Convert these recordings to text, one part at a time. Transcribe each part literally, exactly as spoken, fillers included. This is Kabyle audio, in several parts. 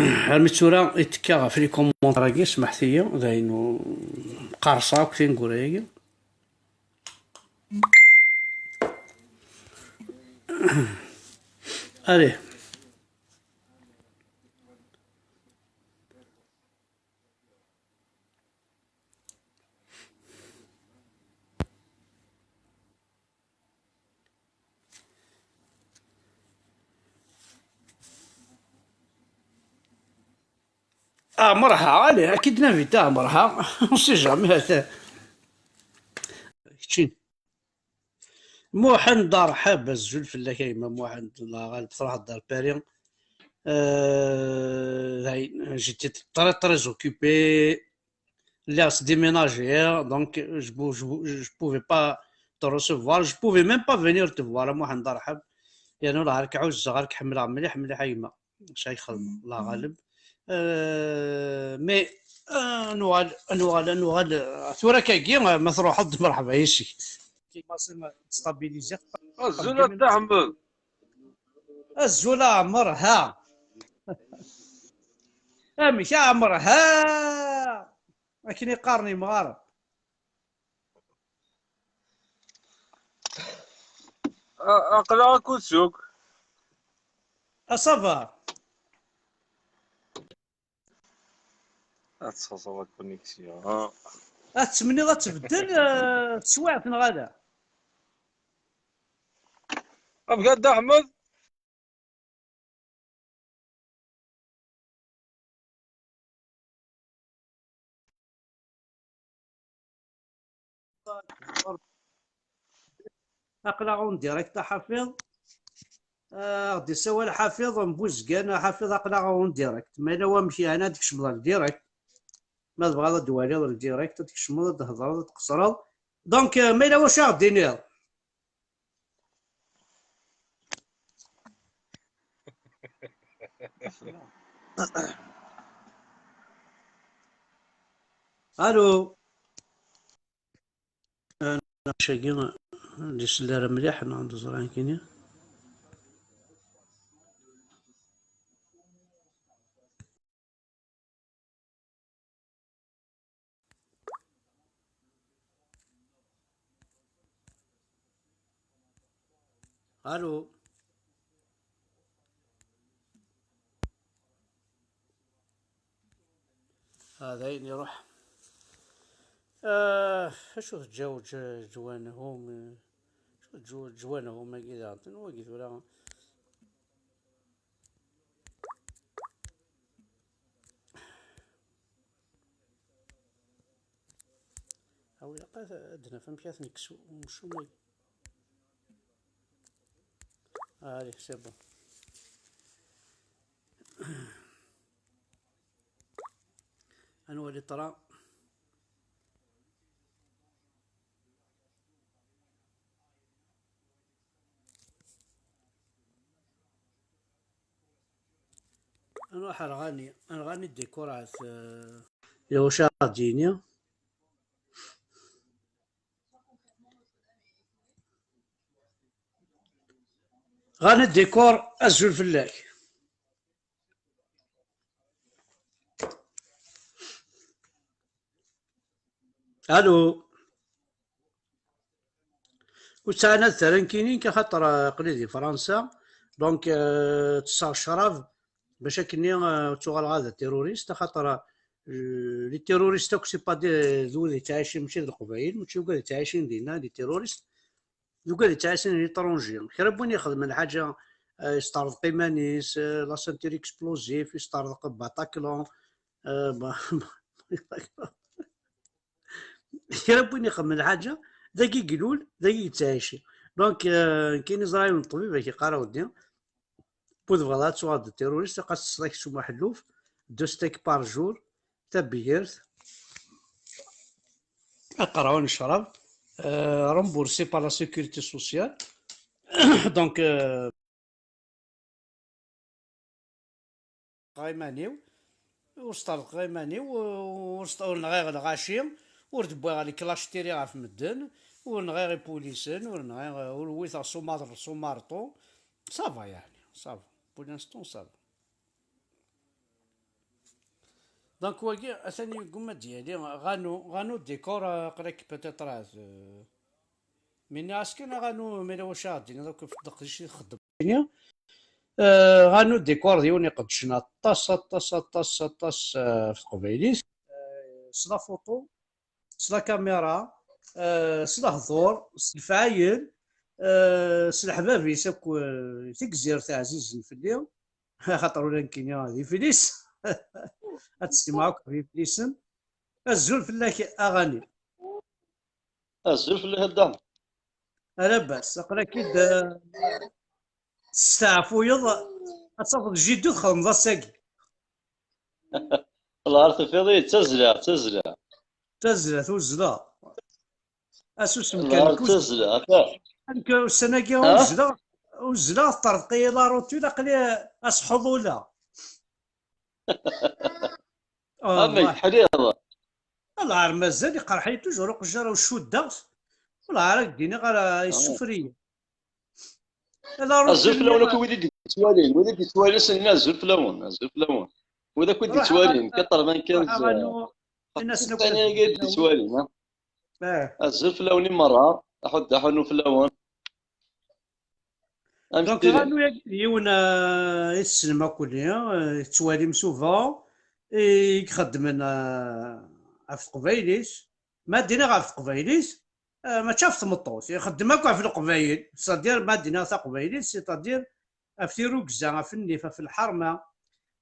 Armi d tura i tekka ɣef les commentaires-agi, smeḥt-iyi, d ayen ur qqarseɣ akk tineggura-agi. Allez. Ah, merḥa, allez, à qui d'inviter, ah, merḥa. On sait jamais. Keččini. Muḥend Arḥab, azul fell-ak a yemma Muḥend, Allah ɣaleb, truḥeḍ ar Paris. Euh, j'étais très, très occupé. Lliɣ sdéménagé, donc je pou-, je pou-, je pouvais pas te recevoir, je pouvais même pas venir te voir, a Muḥend Arḥab. Yerna ur ɣer k-ɛuzzeɣ, ur k-ḥemmleɣ mliḥ, mliḥ a yemma. Acu ay xedmeɣ, Allah ɣaleb. Euh, mais, euh, ad nuɣal, ad nuɣal, ad nuɣal, euh, tura kagi, euh, ma truḥeḍ-d, merḥba yes-k. Azul a Dda Ḥmed. Azul a Ɛmer, ha. Amek a Ɛmer, ha? Akken i qqaren imɣaren. A-, aql-aɣ akked suk. A, ça va. Ad txeẓẓreḍ la connexion. Ad temniḍ ad tbeddel, eh, teswiɛt neɣ ala? Abgad Dda Ḥmed. Aql-aɣ en direct a Ḥafiḍ. Ah, ɣ-d-isawal Ḥafiḍ n Buzgan. A Ḥafiḍ, aql-aɣ en direct. Ma yella wamek yeɛni ad tkecmeḍ ɣer direct. Ma tebɣiḍ ad d-twaliḍ en direct, ad tkecmeḍ, ad d-thedreḍ, ad tqeṣṣreḍ. Donc, euh, ma yella wacu a ɣ-d-tiniḍ? Allô. Euh, cagi, ur d-isell ara mliḥ, neɣ ur ẓriɣ nekkini. Allô. هذا يروح. آه، شو تجاوج جوانهم؟ شو جو-، جوانهم ما كذا؟ وقت ولا. أو إلا قا-، عندنا فهم كيف نكسو ومشو ما. آه، هذه c'est bon. أنا ولي ترى. نروح نغني، نغني الديكورات، آه. يا واش غاديني؟ غني الديكور، أزول فلاك. ألو. Ur ttɛanad ara nekkini, axaṭer, euh, aql-i di Fransa. Donc, euh, ttesseɣ ccrab bac akkenni, euh, ur ttuɣaleɣ ara d terroriste, axaṭer, euh, les terroristes akk, c'est pas des, d wid yettɛicin, mačči d Leqbayel, mačči d wid yettɛicin dinna, les terroristes, d wid yettɛicin à l'étranger. Kra n win ixedmen lḥaǧa, euh, yesṭerḍeq iman-is, euh, la ceinture explosif, yesṭerḍeq Bataclan, euh, ba-, kra n win ixemmen lḥaǧa, dagi ilul, dagi yettɛici. Donc, euh, nekkini ẓriɣ yiwen n ṭṭbib ak-yeqqar a weddi, bu tebɣiḍ ad tuɣaleḍ d terroriste, ilaq ad tesseḍ aksum aḥelluf, deux steaks par jour, tabyirt, aqerɛun n ccrab, euh, remboursé par la sécurité sociale. Donc, euh, iman-iw, ur sṭerḍqeɣ iman-iw, ur sṭ-, ur nɣiɣ lɣaci, ur d-wwiɣ les clashs tiri ɣef medden, ur nɣiɣ ipulisen, ur nɣiɣ, ur wwiteɣ s umaḍ-, s umarṭu. Ça va, yeɛni, ça va. Pour l'instant, ça va. Donc, wagi, atan yegguma ad d-yali Ɣanu, Ɣanu Décor, euh, aql-ak peut-être ad, euh, mais nniɣ-as kan a Ɣanu, ma yella wacu ara d-tiniḍ akk ɣef leqdic i txeddem. Euh, Ɣanu Décor d yiwen iqeddcen aṭas, aṭas, aṭas, aṭas, euh, ɣef teqbaylit. Euh, s la photo, s la caméra, euh, s lehdur, s lefɛayel, euh, s leḥbab-is akk, euh, tigzirt ɛzizen fell-i. Axaṭer ula nekkini d iflis. Ad testimɛu akk d iflisen. Azul fell-ak a Ɣani. Azul fell-ak a Dda Ḥmed. A labas, aql-ak-id, eh, testeɛfuyeḍ, ad tafeḍ jiddu txedmeḍ ass-agi. Lɛar tufiḍ-iyi, ttazzleɣ, ttazzleɣ. Ttazzleɣ, tuzzleɣ. Asusem kan, lɛar ttazzleɣ, ata. Nekk ussan-agi uzzleɣ, uzzleɣ, teṭṭerḍeq-iyi la routine, aql-i aseḥḥuḍ ula. Amek teḥliḍ? Lɛar mazal iqerḥ-iyi toujours uqejjar, ur cuddeɣ-t. Lɛar ad k-d-iniɣ ara yessufri-yi. Azul fell-awen akk wid i d-yettwalin, wid i d-yettwalin, sen-nni azul fell-awen, azul fell-awen. Wid akk i d-yettwalin, quatre-vingt-quinze, aqcic-agi i d-yettwalin, ha? Azul fell-awen i merra, aḥuddu aḥunnu fell-awen. Donc, Ɣanu-agi d yiwen, euh, i tessnem akk-nni, euh, i tettwalim souvent, i ixeddmen, euh, ɣef teqbaylit. Ma d-iniɣ ɣef teqbaylit, euh, mačči ɣef tmeṭṭut, ixeddem akk ɣef leqbayel. C'est-à-dire, ma d-iniɣ taqbaylit, c'est-à-dire, ɣef tirrugza, ɣef nnif, ɣef lḥerma,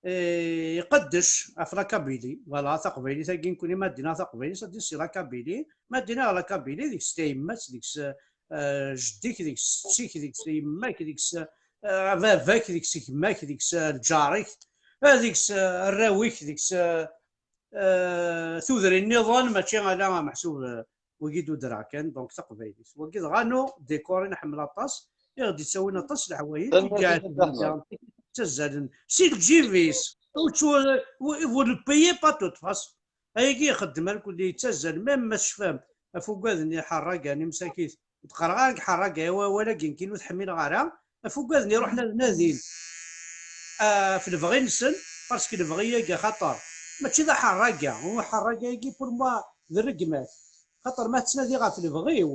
eh, iqeddec ɣef la Kabylie. Voilà, taqbaylit-agi nekkni ma d-iniɣ taqbaylit, c'est-à-dire c'est la Kabylie. Ma d-iniɣ la Kabylie, deg-s tayemmat, deg-s, eh, jeddi-k, deg-s setti-k, deg-s yemma-k, deg-s, eh, baba-k, deg-s gma-k, deg-s, eh, lǧar-ik, eh, deg-s, eh, arraw-ik, deg-s, eh, eh, tudrin nniḍen, mačči ala meḥsub, eh, wagi d udra kan, donc taqbaylit. Wagi d Ɣanu Décor i nḥemmel aṭas, i ɣ-d-ittawin aṭas n leḥwayeǧ, i Tanemmirt a Dda Ḥmed. Ttazzalen si lǧib-is, ur ttwa-, vous ne payez pas de toute façon. Ayagi ixeddem arkulli, yettazzal, même ma tecfam ɣef ugad-nni Ḥerragan, imsakit, ur d-qqareɣ ara deg Ḥerragan, wa-, wala deg nekkini ur t-ḥmileɣ ara, ɣef ugad-nni ruḥen ad nadin, ah, ɣef lebɣi-nsen, parce que lebɣi-agi axaṭer mačči d aḥerraga, aḥerraga-agi pour moi d rregmat, xaṭer ma tettnadi ɣef lebɣi-w,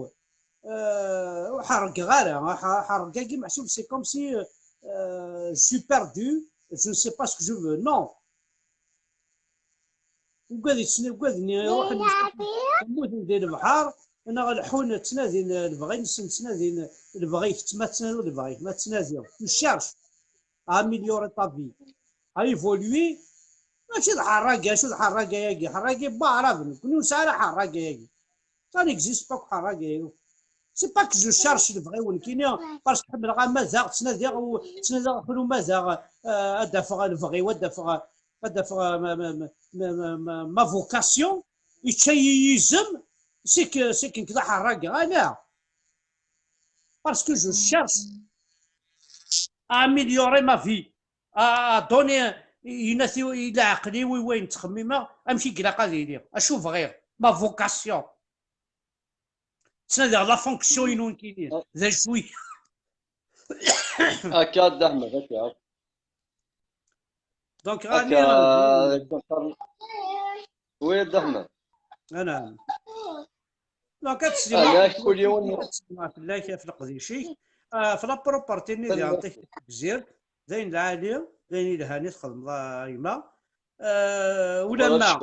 euh, ur ḥerrgeɣ ara, aḥ-, aḥerreg-agi meḥsub c'est comme si, euh, je suis perdu, je ne sais pas ce que je veux, non. Ugad yettn-, ugad-nni iruḥen mmuten di lebḥer, neɣ leḥḥun ttnadin lebɣi-nsen, ttnadin lebɣi-k, ma tettnadiḍ lebɣi-k, ma tettnadiḍ, tu cherches à améliorer ta vie, à évoluer, mačči d ḥerraga, acu d ḥerraga-agi? Ḥerraga n waɛraben, nekkni ur nesɛi ara ḥerraga-agi. Ça n'existe pas, ḥerraga-agi. C'est pas que je cherche lebɣi-w nekkini, parce que ḥemmleɣ amadaɣ, ttnadiɣ, u-, ttnadiɣ ɣef umadaɣ, euh, ad d-afeɣ lebɣi-w, ad d-afeɣ, ad d-afeɣ, euh, ma, ma, ma, ma, ma, ma vocation, yečča-yi yizem, c'est que, c'est que nekk d aḥerraga, ala. Parce que je cherche à améliorer ma vie, à, à donner, yenna-t i, i leɛqel-iw, i wayen ttxemmimeɣ, amek i ilaq ad iliɣ, acu bɣiɣ, ma vocation. Ttnadiɣ la fonction-inu nekkini, d acu i. Akka, a Dda Ḥmed, akka. Donc, akka, Ɣani, euh, oui, a Dda Ḥmed. Anɛam. Donc, ad teslimeḍ, ala, kul yiwen ad teslimeḍ fell-ak, ɣef leqdic-ik. Ah, ɣef la propreté-nni di Anṭik Tegzirt, d ayen lɛali, d ayen yelhan i txedmeḍ, a gma. Euh, ulamma,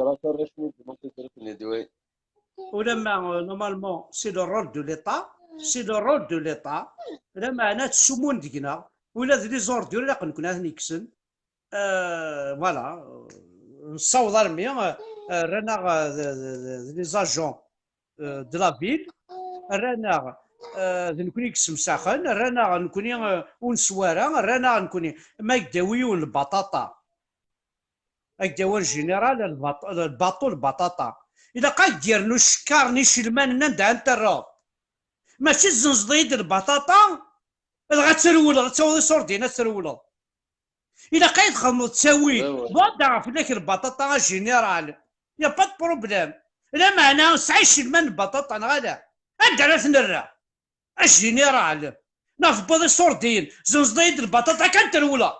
ulamma, euh, normalement, c'est le rôle de l'État, c'est le rôle de l'État. Lameɛna ttsumun deg-neɣ, ula d les ordures ilaq nekkni ad ten-ikksen. Euh, voilà, euh, nessaweḍ armi, euh, euh, rran-aɣ, euh, d, d, d, d les agents, euh, de la ville, rran-aɣ, euh, d nekkni i yessemsaxen, rran-aɣ nekkni, euh, ur neswi ara, rran-aɣ nekkni, ma ak-d-yawi yiwen lbaṭaṭa, ak-d-yawi en général lbaṭ-, lbaṭu lbaṭaṭa, ilaq ad k-d-yernu cekkaṛ n icelman n anda ad n-terreḍ, mačči tzenzeḍ-iyi-d lbaṭaṭa, dɣa ad trewleḍ, ad tawiḍ iṣurdiyen ad trewleḍ. Ilaq ad txedmeḍ ttawil. Bon, ad aɣeɣ fell-ak lbaṭaṭa, a général. Y a pas de problème. Lameɛna, sɛa icelman n lbaṭaṭa, neɣ ala? Anda ara ten-rreɣ? A général. Neɣ tewwiḍ iṣurdiyen, zenzeḍ-iyi-d lbaṭaṭa kan trewleḍ.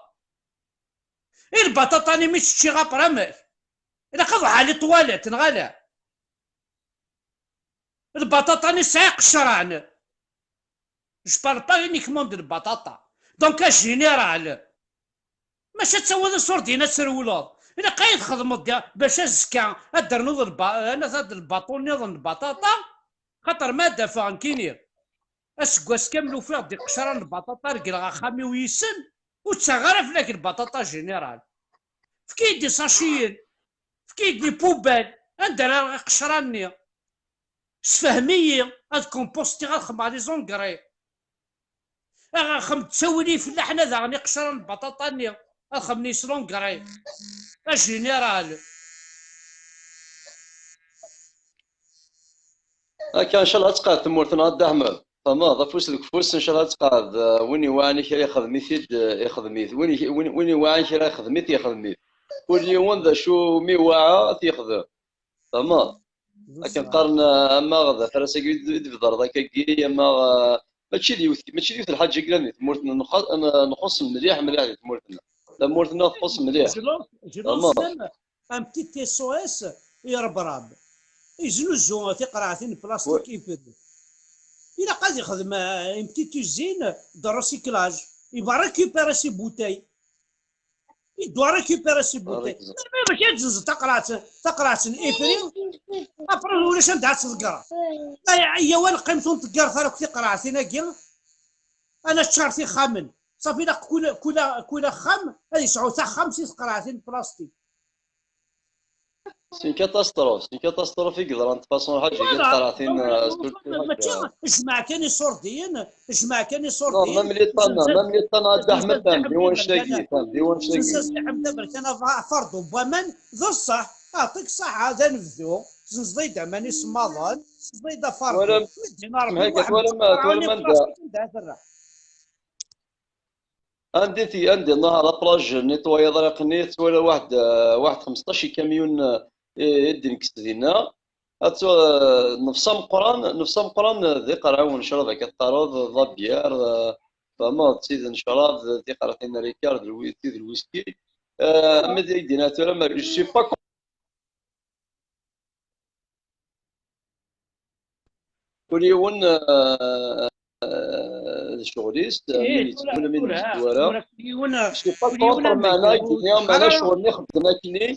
I lbaṭaṭa-nni mi tt-ččiɣ après amek? Ilaq ad ɣer les toilettes, neɣ ala? Lbaṭaṭa-nni sɛiɣ qecran. Je parle pas uniquement de lbaṭaṭa. Donc, en général, maca ad tawiḍ iṣurdiyen ad trewleḍ. Ilaq ad txedmeḍ da, bac azekka ad d-ternuḍ lba-, anat ad lbaṭu nniḍen n lbaṭaṭa, xaṭer ma ad d-afeɣ nekkini. Aseggas kamel ufiɣ-d iqecran n lbaṭaṭa, regleɣ axxam-iw yis-sen, ur ttaɣeɣ ara fell-ak lbaṭaṭa général. Efk-iyi-d isaciyen, efk-iyi-d les poubelles, anda ara rreɣ iqecran-nni? Sefhem-iyi, ad compostiɣ, ad xedmeɣ les engrais. Ad xedmeɣ ttawil i ifellaḥen ad aɣen iqecran n lbaṭaṭa-nni, ad xedmen les engrais. Agénéral. Akka, ncallah ad tqeɛɛed tmurt-nneɣ a Dda Ḥmed. Tfehmeḍ, afus deg ufus, ncallah ad tqeɛɛed. Eh, win iwɛan kra ixdem-it-id, eh, ixdem-it. Win, win, win iwɛan kra ixdem-it, ixdem-it. Kul yiwen d acu mi iwɛa ad t-yexdem. Tfehmeḍ? Akken qqaren, eh, ama d afras-agi i d-, i d-bedreḍ akkagi, ama, eh, mačči d yiwet, mačči d yiwet lḥaǧa i yellan di tmurt-nneɣ, nxu-, n-, nxuṣṣ mliḥ, mliḥ di tmurt-nneɣ. Tamurt-nneɣ txuṣṣ mliḥ. Je lance, je lance même un petit S O S i Rebrab. Yeznuzu tiqerɛtin n plastik ifri. Ilaq ad yexdem, euh, une petite usine de recyclage. Il va récupérer ses bouteilles. Il doit récupérer ses bouteilles. Melmi bac ad tezzenzeḍ taqerɛet, taqerɛet n ifri? Après ulac anda ad tḍeggreḍ. Ay, ay, awal qqimet ur nḍeggret ara akk tiqerɛtin-agi. Ad neččar tixxamen. Ṣafi ilaq kul, kul, kul axxam ad yesɛu taxxamt i tqerɛtin n plastik. C'est une catastrophe, c'est une catastrophe i yeḍran de façon lḥaǧa-agi. Voilà. Tqerɛtin, euh, surtout mačči, jmeɛ kan iṣurdiyen, jmeɛ kan iṣurdiyen. Non, même les tonnes, même les tonnes, a Dda Ḥmed, fhem di wanect-agi, fhem di wanect-agi. Ḥmed aberkan afardu n waman, d ṣṣeḥ, aɛṭik ṣṣeḥḥa, d anebdu, senzeḍ-iyi-d aman isemmaḍen, senzeḍ-iyi-d afardu. Twalam, twalam anda Anda i t-, anda i nehher la plage, nettoyer ḍriq-nni, tettwaliḍ waḥed, eh, waḥed xmesṭac ikamyun, eh, i, i d-nekkes dinna. Ad tu-, eh, nefs ameqqran, nefs ameqqran, eh, d iqerɛiwen n ccrab, akka teqqareḍ, d la bière, eh, tfehmeḍ, d tid n ccrab, d tiqerɛtin n Ricard, d lwi-, d tid n lwiski. Eh, ama d ay d-yenna tura, ma, je suis pas Kul yiwen, eh, eh, d ccɣel-is, eh, mi yettgul, mi yettgul ara. Je suis pas contre, meɛna, meɛna ccɣel-nni xeddmen akkenni,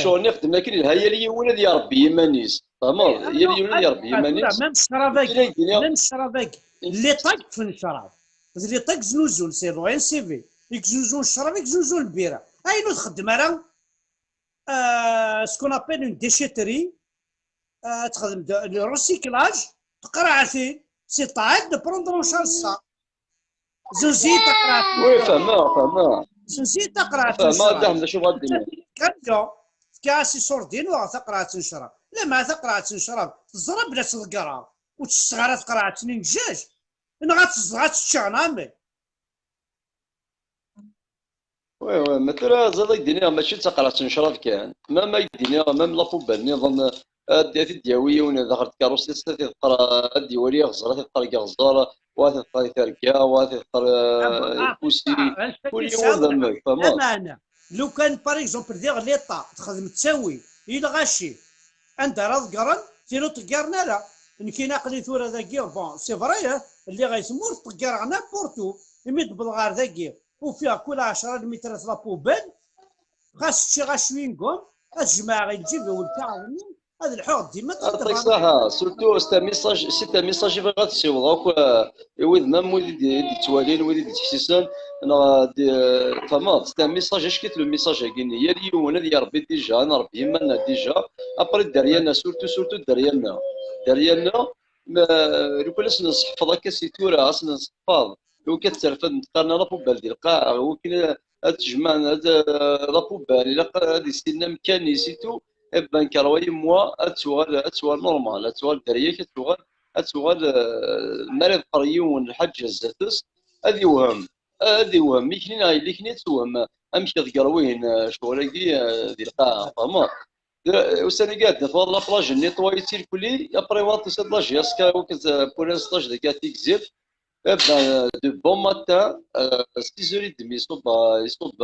ccɣel-nni xeddmen akkenni, yelha yal yiwen ad yerbi iman-is. Tfehmeḍ? Yal yiwen ad yerbi iman-is. Même ccrab-agi, même ccrab-agi, l'État yeṭṭfen ccrab. D l'État i yeznuzun, c'est l'O N C V. I yeznuzun ccrab, i yeznuzun lbira. Ayen ur txeddem ara, euh, ce qu'on appelle une déchetterie, euh, تخدم de, le recyclage, تقرعتي, c'est à elle de prendre en charge ça. Zenzi taqrɛet. Oui, fehmeɣ, fehmeɣ. Zenzi taqrɛet. Fehmeɣ, a Dda Ḥmed, acu bɣa d-tiniḍ. Kamyo, fkiɣ-as iṣurdiyen, uɣeɣ taqrɛet n ccrab. Lama taqrɛet n ccrab, teẓra bla tḍegger-aɣ, ur tt-tesseɣ ara taqrɛet-nni n jjaj, neɣ ad tt-ẓẓeɣ ad tt-ččeɣ, neɣ amek? Oui, oui, ma tura ẓiḍ ak-d-iniɣ, mačči d taqerɛet n ccrab kan. Même ak-d-iniɣ, même la poubelle nniḍen, ad, ad t-id-yawi yiwen daxel tkeṛṛust-is, ad t-iḍeqqer, ad d-iwali aɣẓer, ad t-iḍeqqer deg aɣẓer, wa ad t-iḍeqqer i terga, wa ad t-iḍeqqer, eh, pusi. Kul yiwen d amek, tfehmeḍ? Lameɛna, lukan, par exemple, diɣ l'État, texdem ttawil i lɣaci, anda ara ḍeggren, tin ur ṭeggaren ara. Nekkini aql-i tura dagi, bon, c'est vrai, eh, lliɣ ay tmurt, ṭeggireɣ n'importe où, imi d-wwḍeɣ ɣer dagi, ufiɣ kul ɛecra lmitrat la poubelle, xas ččiɣ acwingum, ad jemɛeɣ i lǧib-iw lkaɣeḍ-nni, ad lḥuɣ dima. Yeɛṭik ṣṣeḥḥa, surtout c'est un message, c'est un message i bɣiɣ ad t-ssiwḍeɣ akk, eh, i wid, même wid i d-, i d-yettwalin, wid i d-yettḥessisen, neɣ, eh, d-, eh, tfehmeḍ, c'est un message, acki-t le message-agi-nni, yal yiwen ad yerbi déjà, ad nṛebbi iman-nneɣ déjà, après dderya-nneɣ, surtout, surtout dderya-nneɣ, dderya-nneɣ, ma, lukan ad s-nseḥfeḍ akka si tura, ad s-nseḥfeḍ, lukan terfed, qqaren la poubelle di lqaɛa, lukan ad tejmaɛen, ad, la poubelle, ilaq ad issinen amkan-is et tout, eh ben, quelques mois, ad tuɣal, ad tuɣal normal, ad tuɣal dderya-k, ad tuɣal, ad tuɣal, eh, mi ara iḍeqqer yiwen lḥaǧa zdat-s, ad iwhem, ad iwhem, ikni neɣ yella ikni ad tewhem, amek iḍegger wihin, eh, ccɣel-agi, eh, di lqaɛa, tfehmeḍ? Ussan-agi iɛeddan, twaḍ la plage nettoyée-tt irkelli, après waḍ tusa-d la J S K, wakken, euh, pour un stage deg At Tigzirt. Eh ben, de bon matin, euh, six heures et demie, iṣubb, iṣubb,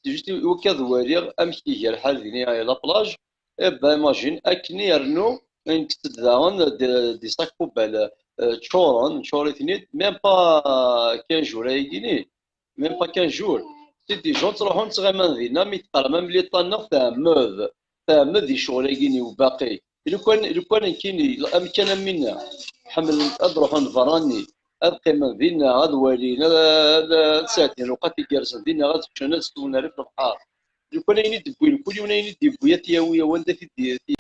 Juste i wakka ad waliɣ amek iga lḥal din i la plage. Eh ben, imagine, akken i yernu, nekk-tt-id daɣen des, des sacs poubelles, euh, ččuren, ččuren-iten-id, même pas quinze jours ayagi-ni, même pas quinze jours. C'est des gens ttruḥun ttɣiman dinna, mi teqqar, même l'État-nneɣ tɛemmed, tɛemmed di ccɣel-agi-ni ubaqi. Lukan, lukan nekkini, amkan am winna, ḥemmlen ad ruḥen berra-nni, ad qqimen dinna, ad walin, ad, ad, ad sɛeddin lewqat igerrzen dinna, ad ččen, ad stun rrif lebḥer. Lukan ayen i d-tewwi, kul yiwen ayen i d-yewwi, ad t-yawi wanda t-id-, t-,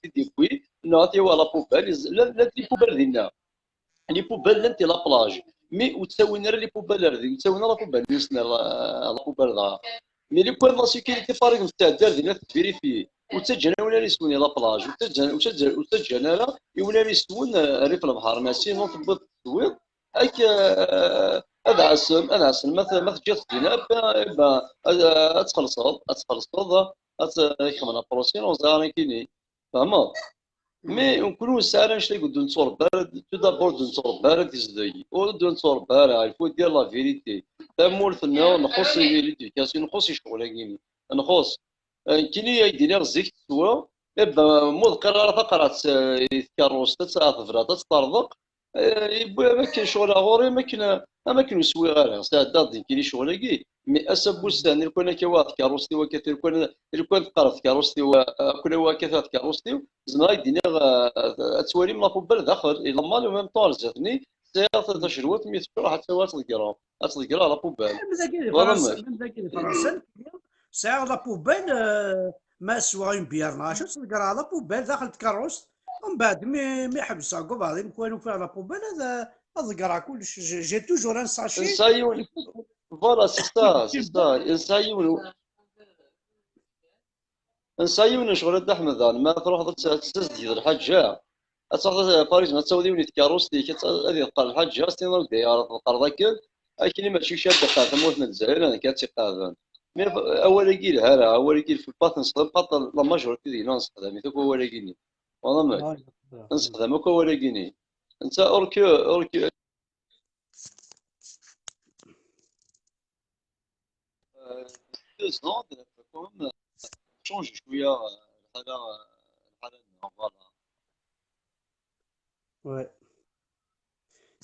t-id-yewwi, neɣ ad t-yawi ɣer la poubelle, llant, llant les poubelles dinna. Les poubelles llant di la plage. Mais ur ttawin ara les poubelles ar din, ur ttawin ara la poubelle-nsen ar la, la poubelle dɣa. Mais lukan la sécurité, par exemple, tɛedda ar din, ad t-vérifier. Ur ttaǧǧan ara yiwen ara yeswen di la plage, ur ttaǧǧan, ur ttaǧǧan, ur ttaǧǧan ara yiwen ara yeswen, eh, rrif lebḥer, ma sinon tewwiḍ, tewwiḍ, ak, eh, ad ɛassen, ad ɛassen, ma t-, ma teǧǧiḍ-t din, eh ben, eh ben, ad, ad txellṣeḍ, ad txellṣeḍ, ad t-, ad kemmlen la procédure, ur ẓriɣ ara nekkini. Tfehmeḍ? Mais nekkni ur nesɛi ara annect-agi, ur d-nettwaṛebba ara, tout d'abord ur d-nettwaṛebba ara tizdeg, ur d-nettwaṛebba ara, il faut dire la vérité. Tamurt-nneɣ nxuṣṣ i l'éducation, nxuṣṣ i ccɣel-agi-ni, nxuṣṣ. Eh, nekkini ay d-iniɣ zik teswa, eh ben, ma ur ḍqireɣ ara taqerɛet, eh, i tkeṛṛust, ad tt-, ad tebreḍ, ad tt-terḍeq, eh, yewwi am akken ccɣel ɣur-i, am akken, am akken ur swiɣ ara, sɛeddaɣ-d nekkini ccɣel-agi. Mais ass-a n wussan, lukan akka waɣ tkeṛṛust-iw, akka lukan, lukan teqqar tkeṛṛust-iw, eh, akka waɣ akka tkeṛṛust-iw, zemreɣ ad d-iniɣ, eh, ad twalim la poubelle daxel, et la malle en même temps ar zdat-nni, sɛiɣ ta-, tacelwat, mi teccuṛ, ad tt-, ad tt-ḍeggreɣ, ad tt-ḍeggreɣ la poubelle. Même dagi di Fransa, même dagi di Fransa, sɛiɣ la poubelle, eh, ma swiɣ une bière neɣ acu, ad tt-ḍeggreɣ la poubelle daxel tkeṛṛust. Mbeɛd mi, mi ḥebseɣ deg ubeɛḍi, mi ufiɣ la poubelle, ad, ad ḍeggreɣ kullec. J'ai, j'ai toujours un sachet. Nesɛa yiwen, voilà, c'est ça, c'est ça. Nesɛa yiwen, nesɛa yiwen n ccɣel a Dda Ḥmed daɣen, ma truḥeḍ ad tt-, ad tessazedgeḍ lḥaǧa, ad taɣeḍ, par exemple, ad tawiḍ yiwen i tkeṛṛust-ik, ad tt-, ad iḍeqqer lḥaǧa, ad s-tiniḍ anda ara tḍeqqreḍ akken, akken i mačči kečč ad d-iqeɛɛed tamurt n Lezzayer, nekk ad tt-iqeɛɛden. Mais awal-agi yelha ara, awal-agi il faut pas t-nexdem, xaṭer la majorité deg-neɣ nexdem-it akk awal-agi-nni. Tfehmeḍ amek? Nexdem akk awal-agi-nni. Netta ur k-, ur k-, euh, deux ans, quand même, change شوية, euh, الحالة, euh, الحالة, voilà. Ouais.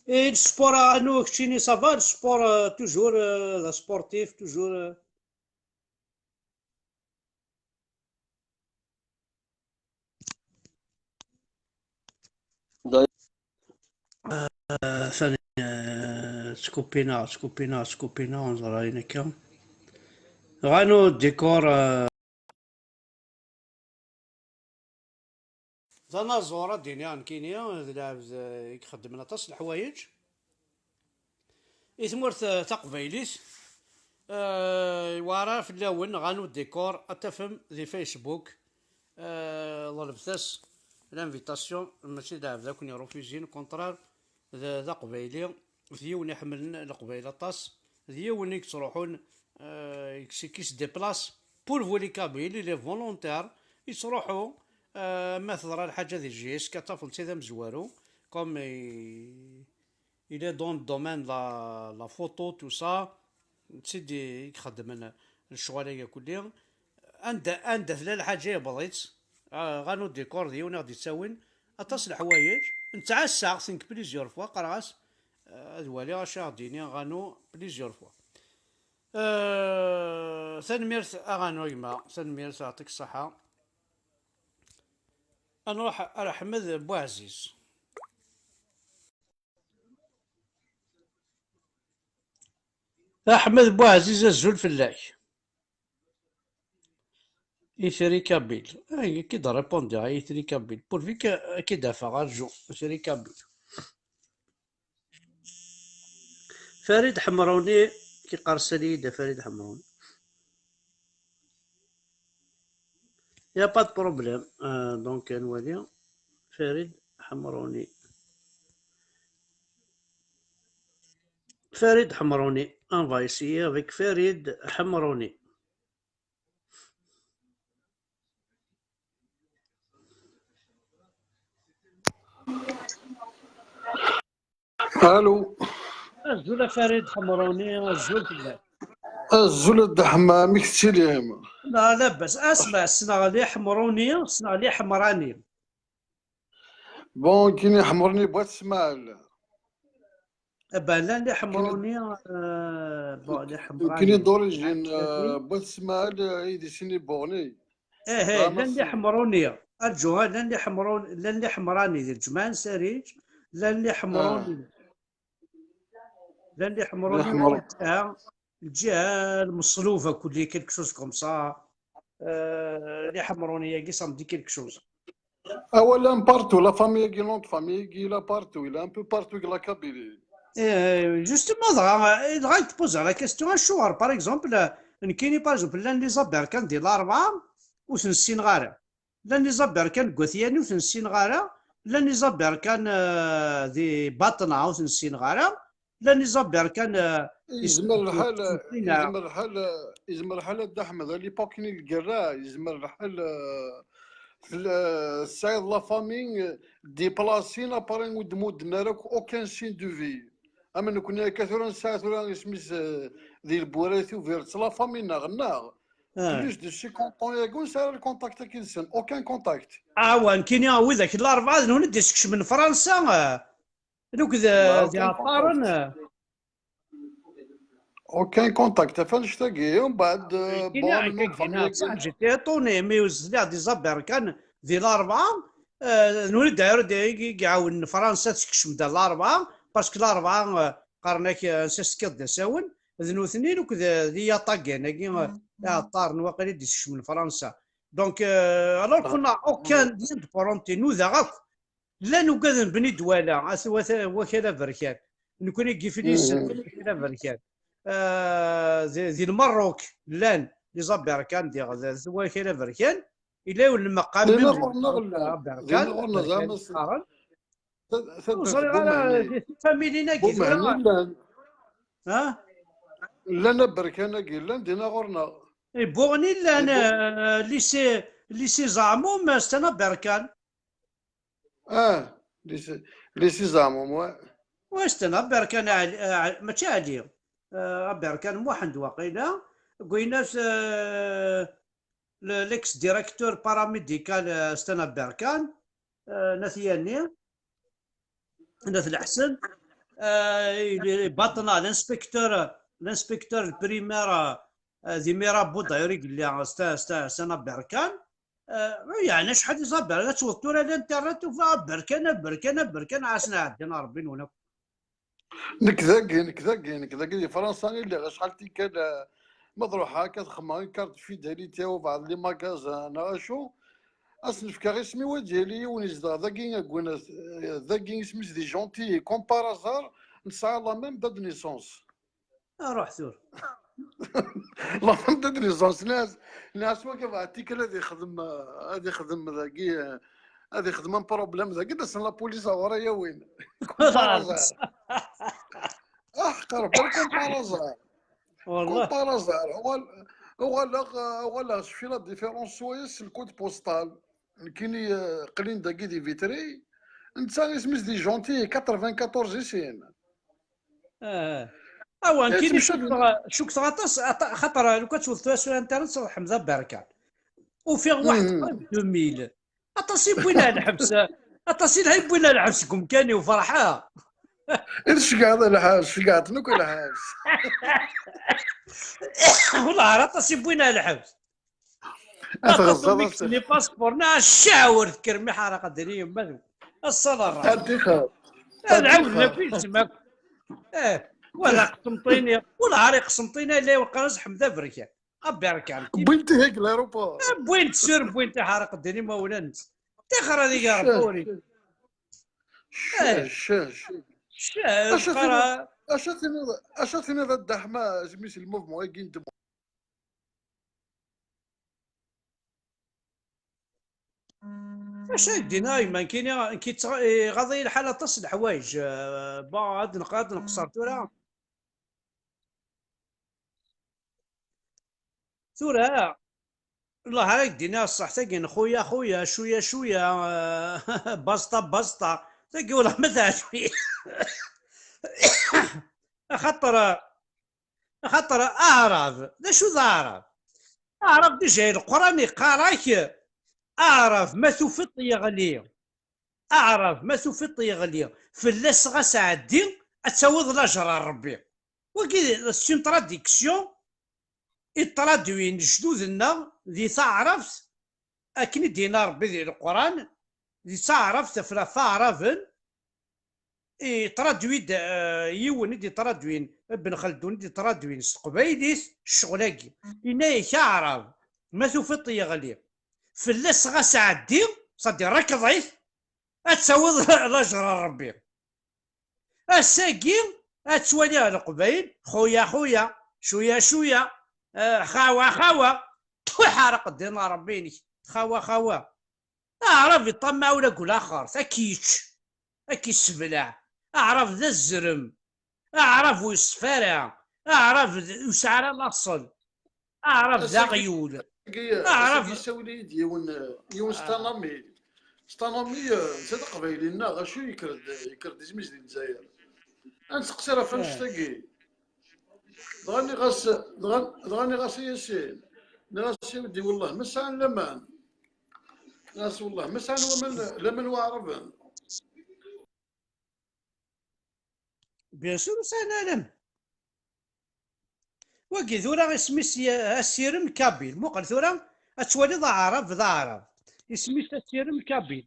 Et le sport, à nous, Chini, ça va, le sport, euh, toujours, euh, le sportif, toujours, euh, D'ailleurs, euh, ثاني، euh, تكوبينا، تكوبينا، تكوبينا، ونزرعين هكا. غانو الديكور، euh, d anaẓur, ad d-iniɣ nekkini, d lɛebd, eh, i ixeddmen aṭas n leḥwayeǧ. I tmurt, eh, taqbaylit, eh, yewɛer ara fell-awen, ɣanu décor, ad tafem di Facebook, eh, ḍelbet-as l'invitation, mačči d lɛebd ad ken-irufizin, au contraire, d, d aqbayli, d yiwen iḥemmlen Leqbayel aṭas, d yiwen i yettruḥun, eh, qui se déplace pour vous les Kabyles, il est volontaire, yettruḥu, eh, ma teḍra lḥaǧa di J S K, tafeḍ-t d amezwaru, comme il, il est dans le domaine de la, la photo, tout ça, d tid i ixeddmen lecɣal-agi kulli. Anda, anda tella lḥaǧa yewweḍ-itt. Ah, ɣanu décor d yiwen i ɣ-d-yettawin aṭas n leḥwayeǧ. Nettɛassaɣ-t nekk plusieurs fois, qqareɣ-as, ah, ad waliɣ acu i ɣ-d-yini ɣanu plusieurs fois. Ah, tanemmirt a ɣanu a gma, tanemmirt, yeɛṭik ṣṣeḥḥa. Ad nruḥ ar Ḥmed Buɛziz. Aḥmed Buɛziz, azul fell-ak. Itri Kabyle. Ay, akka i d-répondiɣ, ay Itri Kabyle. Pourvu que, akka i d-afeɣ, arju. Itri Kabyle. Farid Ḥemruni, ki qqar sali-yi-d a Farid Ḥemruni. Y a pas de problème. Euh, donc, à Farid Hamrouni. Farid Hamrouni. On va essayer avec Farid Hamrouni. Allô. Azul a Farid Ḥemruni, azul fell-ak. Azul a Dda Ḥemma, amek tettilim? La, labas. Asma, ssneɣ Liḥemruni, ssneɣ Liḥemrani. Bon, kini Ḥemruni Bwat Smaɛel. Aba, llan Liḥemruni, euh, bon, Liḥemrani. Kini d'origine, euh, Bwat Smaɛel, euh, i d isini borni. Eh, eh, llan Liḥemruni. Arǧu, ah, llan Liḥemrun-, llan Liḥemrani di Lǧemɛa n Sariǧ, llan Liḥemruni. Llan Liḥemruni, lǧiha, lǧiha Lmeṣluba, kulli quelque chose comme ça. Euh, Liḥemruni-agi, ça me dit quelque chose. Ah ouais, là, partout. La famille, nom de famille, il est partout. Il est un peu partout, la Kabylie. Eh, justement, dɣa, dɣa i d-poser la question, acuɣer, par exemple, nekkini, par exemple, llan les Aberkan di Larebɛa, ur ten-ssineɣ ara. Llan les Aberkan deg At Yanni, ur ten-ssineɣ ara. Llan les Aberkan, euh, di Baṭna, ur ten-ssineɣ ara. Llan les Aberkan, euh, Yezmer lḥal, yezmer lḥal, yezmer lḥal a Dda Ḥmed, à l'époque-nni n lgerra, yezmer lḥal, euh, tella, tesɛiḍ la famille, euh, déplacée, après ur d-mudden ara akk aucun signe de vie. Am nekkni akka tura nesɛa tura isem-is, euh, di Lbura Tubiret, la famille-nneɣ, neɣ plus de cinquante ans-agi ur nesɛi ara le contact-agi deg-sen, aucun contact. Ah, wa, nekkini, widak n Larebɛa, d nutni i d-iskecmen Fransa, euh, nekk d, d iɛeṭṭaren, euh. Aucun contact, ɣef annect-agi, umbeɛd, euh, Nekkini, bon, nekkini, j'étais étonné, mi ur sliɣ des Aberkan di Larebɛa, euh, d nutni i d-, i d-, i iɛawnen Fransa, tekcem-d Larebɛa, parce que Larebɛa, euh, qqaren-ak, euh, ansa s-tekkiḍ d asawen, d nutni, nekk d, d iyaṭagan-agi, euh, iɛeṭṭaren, waqila i d-iskecmen Fransa. Donc, euh, alors qu'on a aucun lien de parenté, nudaɣ akk. Llan ugaden Bni Dwala, at wat-, wakal aberkan. Nekkni deg Iflisen, wakal aberkan. Euh, di, di Lmerruk, llan les Aberkan, diɣ, d, d wakal aberkan. Yella yiwen lmeqqam, dinna ɣur-neɣ llan, dinna ɣur-neɣ, zeɛma, ur ẓriɣ ara, di familin-agi tura. Ha? Llan Aberkan-agi, llan dinna ɣur-neɣ. Di Buɣni llan, euh, lycée, lycée Zeɛmum, c'est un Aberkan. Ah, lycée, lycée Zeɛmum, ouais. Ouais, c'est un Aberkan, Ali, euh, mačči Ali. Euh, Aberkan Muḥend waqila. Guynas, euh, le, l'ex-directeur paramédical, euh, c'est un Aberkan. Euh, n At Yanni. N At Leḥsen. Euh, Baṭna, l'inspecteur, l'inspecteur primaire, euh, di Mirabeau d'ailleurs, c'est un, c'est un, c'est un Aberkan. Euh, yeɛni acḥal les Aberkan, ad tewweḍ tura l'internet, tufa Aberkan, Aberkan, Aberkan, ɛasen ɛeddan Rebbi-nwen akk. Nekk dagi, nekk dagi, nekk dagi di Fransa i lliɣ acḥal tikkal, euh, ma d-ruḥeɣ akka ad xedmeɣ une carte fidélité u beɛd les magasins neɣ acu, ad s-nefkeɣ isem-iw ad yali yiwen izdeɣ dagi, dagi isem-is di Gentilly, comme par hasard nesɛa la même date de naissance. Ruḥ tura. La même date de naissance, nniɣ-as, nniɣ-as wagi bɣa tikkal ad ixdem, ad ixdem dagi, ad ixdem un problème dagi, ad asen la police a ɣur-i yawin. Comme par hasard. Ah, qqareɣ, comme par hasard. Comme par hasard. Uɣal-, uɣaleɣ, uɣaleɣ je fais la différence swayes s le code postal. Nekkini, euh, qqlin dagi di Vitry. Netta isem-is di Gentilly, quatre-vingt-quatorze i sin. Ah. Awa, nekkini cukkeɣ, cukkeɣ aṭas, aṭa-, xaṭer lukan tewwḍeḍ tura sur internet, tṣeḍḥem d Aberkan. Ufiɣ waḥed qrib deux mille. Aṭas i wwin ar lḥebs, aṭas i wwin ar lḥebs deg umkan-iw, ferḥeɣ. I tceggɛeḍ lḥebs, ceggɛeḍ-ten akk lḥebs. Wellah, ar aṭas i wwin ar lḥebs. Ad tɣeẓẓeḍ, aṭas n les passeports, neɣ ccah ur tekker mi ḥaraq ddin yemma-twen. Ass-a d rray. Ad tixer. Ad ɛawden akk yesem akk. Eh, wala Qsenṭini, wala ɛri Qsenṭini, la iweqqar-as Ḥmed Aberkan. Aberkan. Wwin-t ihi deg l'aéroport. Wwin-t sur, wwin-t iḥaraq ddin imawlan-nnes. Tixer ad iger Rebbi. Ccah, ccah, ccah. Ccah, acu tiniḍ, acu tiniḍ a Dda Ḥma, isem-is le mouvement-agi n Acu ay d-yenna gma nekkini, nekki ttɣ-, iɣaḍ-iyi lḥal aṭas n leḥwayeǧ, eh, bon, ad neq-, ad nqeṣṣer tura. Tura, Allah ara k-d-iniɣ ṣṣeḥ, tagi n xuya, xuya, cuya, cuya, eh, basṭa, basṭa, tagi wala ma teɛjeb-iyi. Axaṭer, eh, Axaṭer aɛrab, d acu d aɛrab? Aɛrab déjà Leqran iqqar-ak, aɛrab ma tufiḍ yeɣli, aɛrab ma tufiḍ yeɣli, fell-as ɣas ɛeddi, ad tawiḍ lajer n Rebbi. Wagi c'est une traduction i ṭradwin lejdud-nneɣ di taɛrabt, akken i d-yenna Rebbi di Leqran, di taɛrabt ɣef ɣef aɛraben, iṭradwi-d, eh, yiwen i d-iṭradwin, Ben Xeldun i d-iṭradwin s teqbaylit ccɣel-agi. Yenna-yak aɛrab, ma tufiḍ yeɣli, fell-as ɣas ɛeddi, c'est-à-dire rekḍ-it, ad tawiḍ lajer n Rebbi. Ass-agi ad twaliɣ Leqbayel, xuya xuya, cuya cuya, eh, xawa xawa, ḥareq ddin n Rebbi-inek, xawa xawa. Aɛrab iṭammaɛ ula deg ulaxert, ad k-yečč, ad k-yessebleɛ. Aɛrab d azrem, aɛrab ur yeṣfi ara, aɛrab d, ur yesɛi ara laṣel, aɛrab d aɣyul, aɛrab. Ass-agi yessawel-iyi-d yiwen, yiwen s tanami. S tanami, eh, netta d aqbayli-nneɣ, acu yekker-d, yekker-d isem-is di Lezzayer. Ad nseqsi ɣef annect-agi. Dɣa nniɣ-as, dɣa, dɣa nniɣ-as a Yasin, nniɣ-as a wdi, wellah ma sɛan laman. Nniɣ-as wellah ma sɛan waman, laman waɛraben. Bien sûr, ur sɛin ara. Wagi tura isem-is ya-, asirem kabil. Muqel tura, ad twaliḍ aɛrab d aɛrab. Isem-is asirem kabil.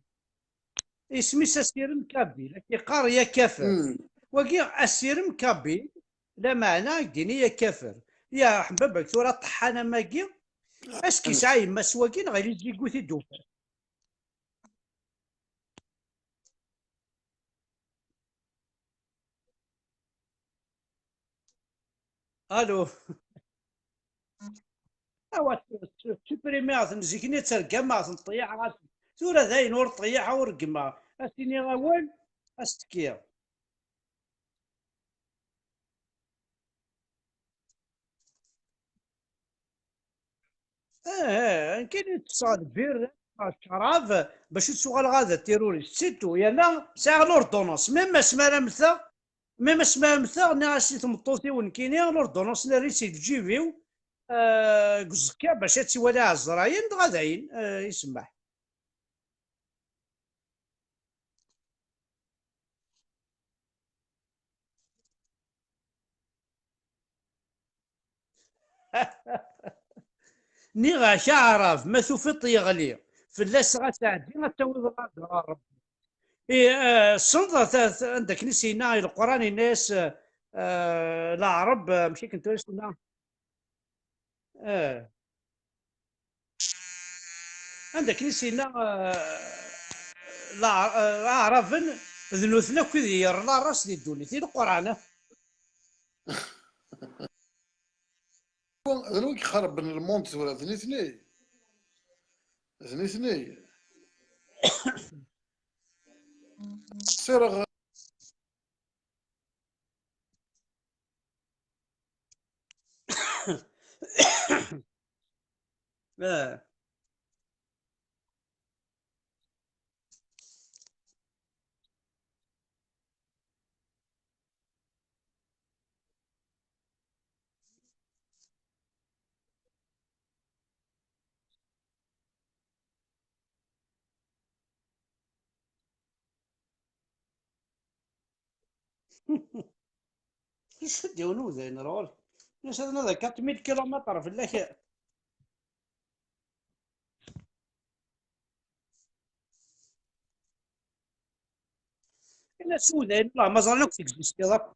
Isem-is asirem kabil. Ad k-iqqar ya kafer. Hmm. Wagi asirem kabil, lameɛna ad k-d-ini ya kafer. Ya ḥbabak tura ṭṭeḥḥan am wagi, est-ce que yesɛa yemma-s wagi neɣ yella d yigut i d-ufan? Allo. Awa, supprimiɣ-ten zik-nni, ttergamaɣ-ten, ṭṭeyyaḥeɣ-asen. Tura dayen ur ṭṭeyyaḥeɣ, ur reggmeɣ. Ad s-iniɣ awal, ad s-tekkiɣ. Eh, eh, nekkini ttesseɣ lbir, ccrab, bac ur ttuɣaleɣ ad terrorist, c'est tout. Yerna sɛiɣ l'ordonnance, même asmi ara mmteɣ, même asmi ara mmteɣ, nniɣ-as i tmeṭṭut-iw nekkini, l'ordonnance nerra-tt di lǧib-iw, eh, deg uẓekka, bac ad tt-iwali ɛezrayen, dɣa dayen, eh, isemmeḥ. Nniɣ-ak aɛrab, ma tufiḍ yeɣli, fell-as ɣas ɛeddi, ad tawiḍ laǧer n Rebbi. I, eh, ssneḍ ta-, ta-, anda akken i s-yenna i Leqran, yenna-yas, eh, eh, Leɛreb, eh, amek akken tura i s-yenna? Eh. Anda akken i s-yenna, eh, la-, eh, Aɛraben, d nutni akk i d yerran aras di ddunit, i Leqran. D anwa i ixerben lmond tura? D nitni. D nitni. Ssireɣ. Ah. Icudd yiwen udayen ar ɣur-k. Yenna-as ad nadi quatre mille kilomètres fell-ak. Yenna-as udayen, Allah, ma ẓran akk tegzistiḍ akk.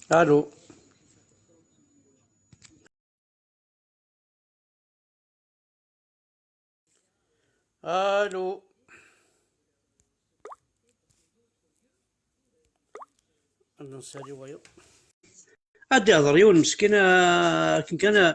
Allô. Allô. Ad d-ihḍer yiwen meskin, ah, akken kan, ah,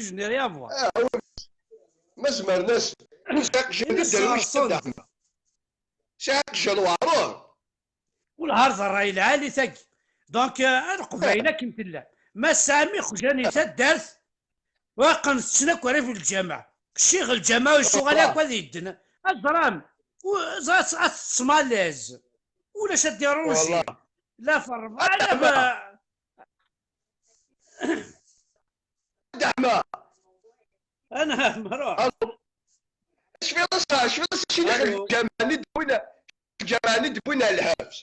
je n'ai rien à voir. Ma zemren-as. Sɛiq jel d dderwic d ddeḥma. Sɛiq jel weɛrur. Welhar d ṛṛay lɛali tagi. Donc, eh, a Leqbayel akken tella. Ma tesɛam ixjan i taddart, waqqen tetten akk rrif n lǧameɛ. Ccix lǧameɛ ur yettuɣal akk ad yedden. Aẓram, u-, ẓ-, ad, ad tettmalaẓ. Ulac ad d-iruji. La f ṛṛebɛa, la f Ddeḥma. Anɛam, ruḥ. Cfiḍ-as, cfiḍ-as acini lǧameɛ-nni d-wwin, lǧameɛ-nni d-wwin ar lḥebs.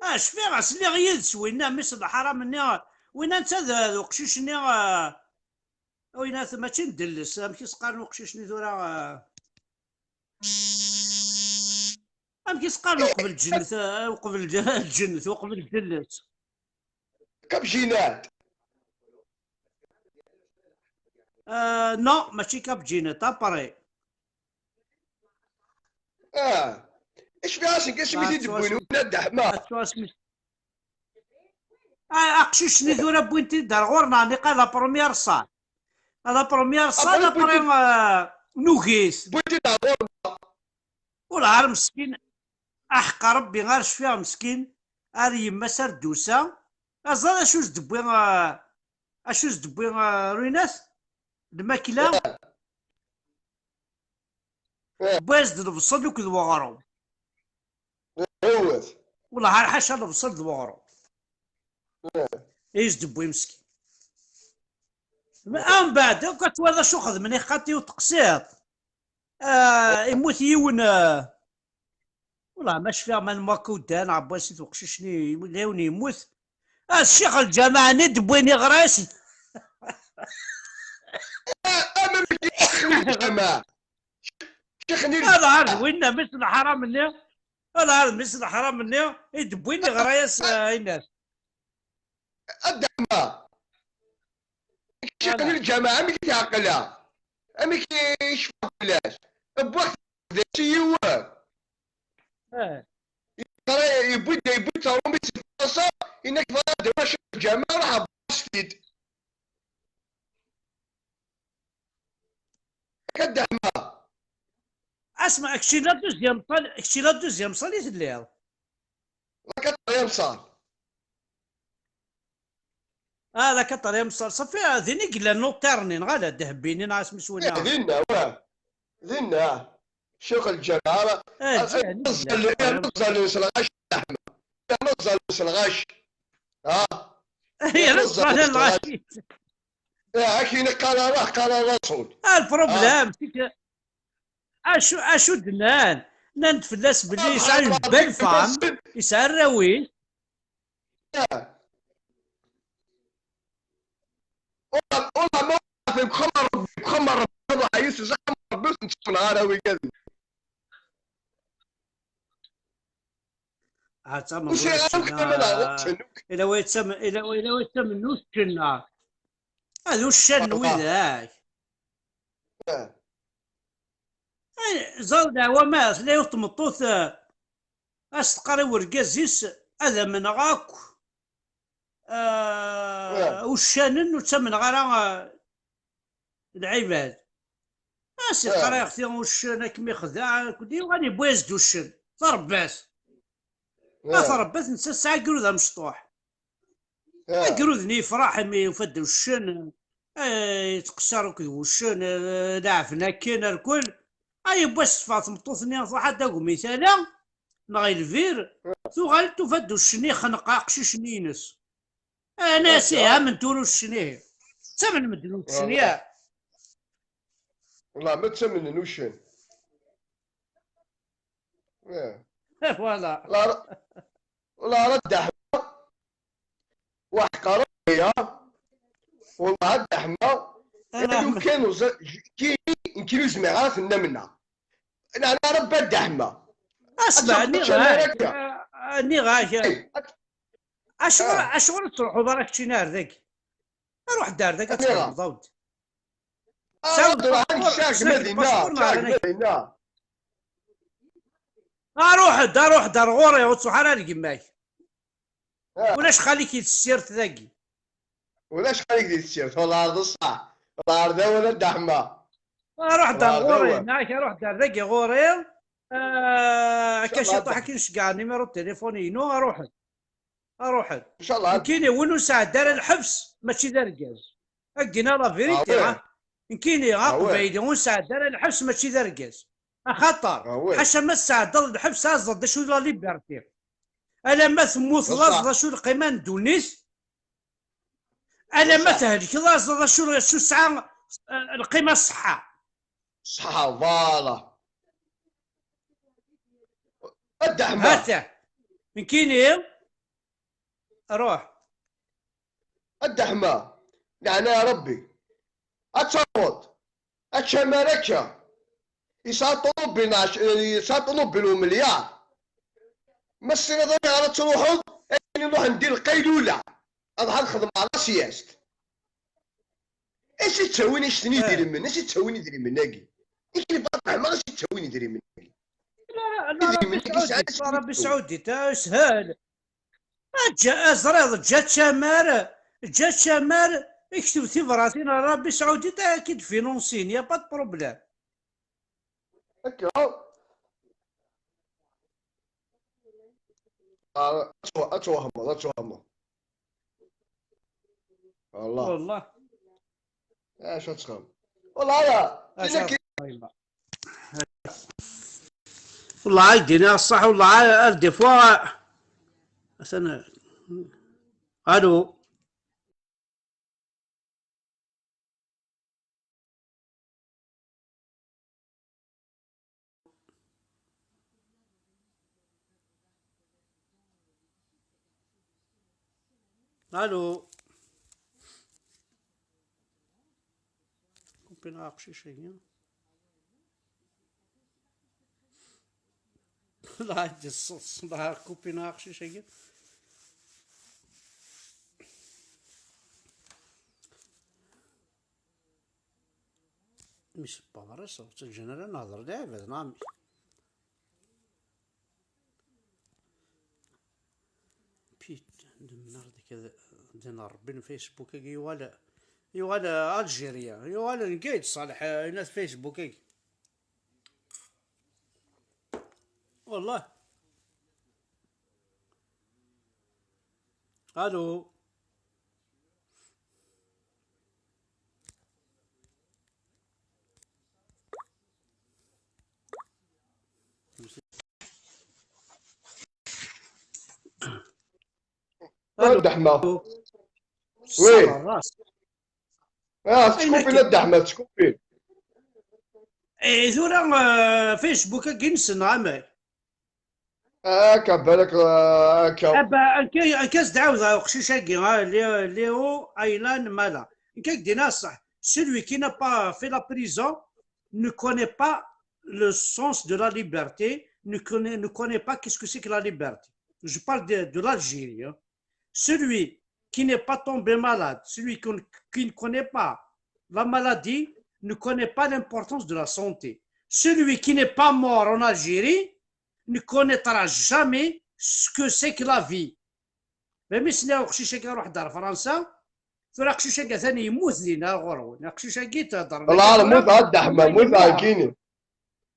Ah, cfiɣ-as, lliɣ yid-s, winna, mmi-s n lḥaram-nni, winna netta d, d uqcic-nni, ah, winna t-, mačči n Delles, amek i s-qqaren uqcic-nni tura, ah, amek i s-qqaren uqbel lǧennet, ah, uqbel lǧ-, lǧennet, uqbel Delles? Kabjinat. Ah, non, mačči kabjinat, après. Ah, acfiɣ asmi, asmi t-id-wwin winna ddeḥma. Ah, aqcic-nni tura wwin-t-id ar ɣur-neɣ, niqa la première salle. La première salle, après, euh, nugi-t. Wwin-t-id ɣer ɣur-neɣ. Ur ɛar meskin. Aḥeqqa Rebbi, ar cfiɣ meskin, ar yemma-s ar d-tusa. Aẓar acu s-d-wwi, euh, acu s-d-wwi, euh, Rinat? Lmakla? Eh. Wwiɣ-as-d lebṣel akked weɣrum. Ɛiwed. Wellah ar ḥaca lebṣel d weɣrum. Eh. I s-d-wwi meskin. Ambeɛd akk ad twaliḍ acu xedmen i xaṭi u teqsiḍ. Ah, immut yiwen, ah, wellah ma cfiɣ ma n Makuda neɣ n Wasit uqcic-nni, yella yiwen yemmut. Ah, ccix lǧamaɛ-nni d-wwin iɣra-as. Ah, ah, ma mačči ccix n lǧamaɛ. Ccix n lǧamaɛ. Aḍhar d winna, mmi-s n leḥram-nni. Aḍhar d mmi-s n leḥram-nni i d-wwin iɣra-as, ah, Aynas. A Dda Ḥemma. Ccix n lǧamaɛ, amek i t-ɛeqleɣ? Amek i cfiɣ fell-as? Wwiɣ-t d asi yiwen. Eh. Yeɣra, yewwi-d, yewwi-d taṛumit si Fransa, yenna-k bɣiɣ ad d-awiɣ ccix n lǧamaɛ, ruḥ ɛebber-as-t-id. Akka Dda Ḥemma. Asma, kečči la deuxième salle, kečči la deuxième salle i telliḍ. La quatrième salle. Ah, la quatrième salle. Safi, ah, din i yella notaire-nni, neɣ ala, Dehbini, neɣ asmi s winna? Eh, dinna, wah. Dinna. Ccix lǧamaɛ. Eh, ah, din i yella. Yerna ẓẓallen s lɣaci, Dda Ḥemma. Yerna ẓẓallen s lɣaci. Ah. Yerna ẓẓallen s lɣaci. Eh, akken i qqar Allah, qqar Rasul. Ah, le problème, c'est que acu, acu d-nnan? Nnan-d fell-as belli yesɛa une belle femme, yesɛa arraw-is. Eh. Ula, ula ma fi uxxam n Rebbi, uxxam n Rebbi, Rebbi, Rebbi, ur ten-ttamen ara wigad. Ah, d tameẓẓuɣt. Ur sɛiɣ ara akk tama neɣ ila wa yettamen, ila, ila wa yettamen n uccen. Ad uccen n widak. Eh. Ay, ẓer dɛwa ma tella yiwet tmeṭṭut, eh, as teqqar i urgaz-is ad amneɣ akk, eh, uccanen, ur ttamneɣ ara, eh, lɛibad. As iqqar-aɣ ti uccen ad kem-ixdeɛ, akked yuɣal yewwi-as-d uccen. Tarebbat. Ah, tarebbat netta tesɛa agrud amecṭuḥ. Agrud-nni yefreḥ imi yufa-d uccen, eh, yettqeṣṣer akked wuccen, eh, leɛben akken, rkul. Ah, yewwi-as teffeɣ tmeṭṭut-nni, truḥ ad d-agmi tala, neɣ i lbir, tuɣal tufa-d uccen ixneq aqcic-nni-ines. Ana-as ihi, amen tura uccen ihi. Ttamen medden uccen, ya. Wallah, ma ttamnen uccen. Eh. Voilà. La, la, la, Dda Ḥemma. Waḥqer ya. Wallah, Dda Ḥemma. Ana lukan uẓ-, kini, kini ur zmireɣ ara ad ten-amneɣ. Neɛna Rebbi a Dda Ḥemma. Asma, nniɣ-ak, nniɣ-ak, acuɣer, acuɣer ur tettruḥuḍ ara keččini ar dagi? Ruḥ-d ar dagi ad txedmeḍ-d. Aruḥ-d, aruḥ-d ar ɣur-i, ur ttruḥ ara ar gma-k. Ulac xali-k di tessirt dagi. Ulac xali-k di tessirt, wala ɛreḍ ṣṣeḥ. Wala ɛreḍ awal a Dda Ḥemma. Ruḥ-d ar ɣur-i, nniɣ-ak ruḥ-d ar dagi ɣur-i. Ah, akka ciṭuḥ akken ceggɛeɣ numéro de téléphone-inu, ruḥ-d. Ruḥ-d. Ncallah. Nekkini win ur nesɛedda ara lḥebs, mačči d argaz. Aggina la vérité, ah, ha? Nekkini, ah, aqbayli, ur nesɛedda ara lḥebs, mačči d argaz. Axaṭer, ḥaca ma tesɛeddaḍ lḥebs, aẓeḍ d acu d la liberté. Alamma temmuteḍ, aẓeḍ d acu lqima n ddunit. Alamma thelkeḍ, aẓeḍ d acu, acu tesɛa, eh, lqima ṣṣeḥḥa. Ṣṣeḥḥa, voilà. A Dda Ḥemma. Hata. Nekkini, ruḥ. A Dda Ḥemma, leɛna Rebbi. Ad taweḍ. Ad tcamar akka. Yesɛa ṭunubil n ɛec-, yesɛa ṭunubil umelyar. Ma tessneḍ aniɣer ad truḥeḍ, ayen iruḥen di lqaylula. Ad ḥad xedmeɣ la sieste. Ansi ttawin anect n idrimen? Ansi ttawin idrimen-agi? Ikni Faṭma, ansi ttawin idrimen-agi? Idrimen-agi sɛan Ṛebbi Saɛudit, ah, ishel. Ǧǧa, ẓriɣ, ǧǧa tcamar, ǧǧa tcamar, Ikteb tibratin ɣer Rabbi Saɛudit, ad k-id-finansin, y a pas de problème. Akka. Ad twehmeḍ, ad twehmeḍ. Wallah. Wallah. Acu ad txedmeḍ? Wallah, ala. Acu ad txedmeḍ? Wallah, ad d-iniɣ ṣṣeḥ, wallah, ar des fois. Atan. Allô. Allô. Kupineɣ aqcic-agi. La d-iṣeṣ, la kupineɣ aqcic-agi. Mi sebbaɣ ɣer-s, ur ttaǧǧan ara nehder d iɛibad, neɣ amek? Pit, d mnardik ad din Rebbi n Facebook-agi yuɣal, yuɣal Algérien, yuɣal n Gayd Ṣaleḥ, eh, inat Facebook-agi. Wallah. Allô. Allô. Dda Ḥma. Oui. Ah, teskupin a Dda Ḥma, teskupin. Eh, tura, eh, Facebook-agi-nsen, neɣ amek? Akka, balak, eh, akka. Akka, akka s-d-ɛawdeɣ uqcic-agi, ah, Lé-, Léo Aylan Mala. Akka k-d-iniɣ ṣṣeḥ. Celui qui n'a pas fait la prison ne connaît pas le sens de la liberté, ne connaît, ne connaît pas qu'est-ce que c'est que la liberté. Je parle de, de l'Algérie, hein. Celui qui n'est pas tombé malade, celui qui, qui ne connaît pas la maladie, ne connaît pas l'importance de la santé. Celui qui n'est pas mort en Algérie ne connaîtra jamais ce que c'est que la vie. Même si uqcic-agi iruḥ-d ar Fransa, tura aqcic-agi atan yemmut dinna ɣur-wen. Aqcic-agi theddren. Lɛar, mut a Dda Ḥma, mut a kini.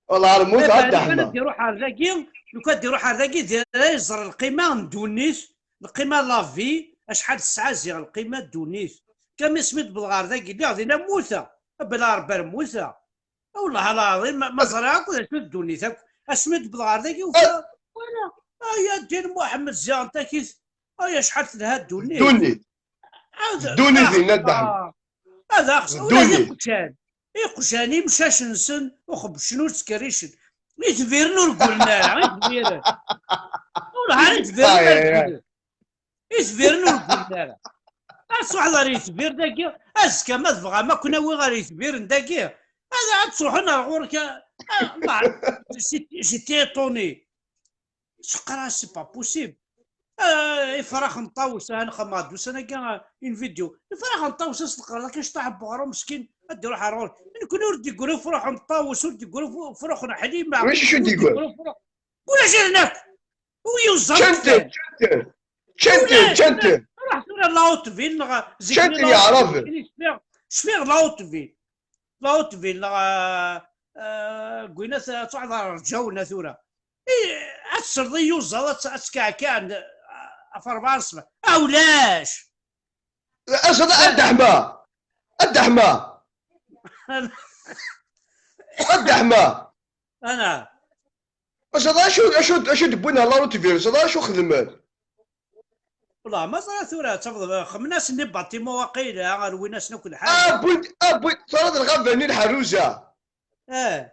Lɛar, mut a Dda Ḥma. Lukan ad d-iruḥ ar dagi, lukan ad d-iruḥ ar dagi, d ara yeẓer lqima n ddunit, lqima n la vie, acḥal tesɛa ziɣ lqima n ddunit. Kami asmi d-wwḍeɣ ar dagi, lliɣ dinna mmuteɣ. Bla Rebbi ar mmuteɣ. Wellah lɛaḍim, ma, ma ẓriɣ akk d acu d ddunit akk. Asmi d-wwḍeɣ ar dagi, ufiɣ, wala, ay a ddin Muḥemmed, ziɣ n takit, ay acḥal telha ddunit. Ddunit. Ddunit, yenna Dda Ḥmed. Ad axes, ula d iqjan. Iqjan, imcac-nsen, uxebbcen ur ttkerricen. Itbiren ur ggullen ara, itbiren. Ur hari itbiren ur ggullen. Itbiren ur ggullen ara. Ad truḥeḍ ɣer yitbiren dagi, azekka ma tebɣam ad ken-awiɣ ɣer yitbiren dagi, ad, ad truḥen ar ɣur-k, ah, ah, j'étais étonné. Teqqar-as, c'est pas possible. Ah, ifrax n Ṭawes, ah, nxemmeɣ-d ussan-agi, ah, une vidéo. Ifrax n Ṭawes, ad s-teqqareḍ akka, cṭaḥ n weɣrum meskin, ad d-iruḥ ar ɣur-k. Nekni ur d-yeggri ufrux n Ṭawes, ur d-yeggri ufrux n Ḥlima. Ulac acu d-yeggri. Ulac ayen akk. Ur yuẓam. Ččan-ten, ččan-ten. Ččan-ten, ččan-ten. Ruḥ tura la haute ville neɣ zik. Ččan-ten Yeɛraben. Cfiɣ, cfiɣ la haute ville. La haute ville neɣ, ah, ah, gwina ad truḥeḍ ɣer Rǧawna tura. I, ad tesleḍ i yuẓaḍ, ad, ad tkeɛkiɛen, ah, ɣef rebɛa n ṣṣbeḥ. Ah, ulac! Aẓ-, a Dda Ḥma! A Dda Ḥma! A Dda Ḥma! Ana. Aẓ-, acu, acu, acu d-wwin ɣer la route virus? Aẓ-, acu xedmen? Wallah, ma ẓriɣ tura, ad tafeḍ, xemmen-asen les bâtiments waqila, rwin-asen akk lḥaǧa. Ah, wwin-d, ah, wwin-d, twalaḍ lɣaba-nni n Ḥerruza? Eh.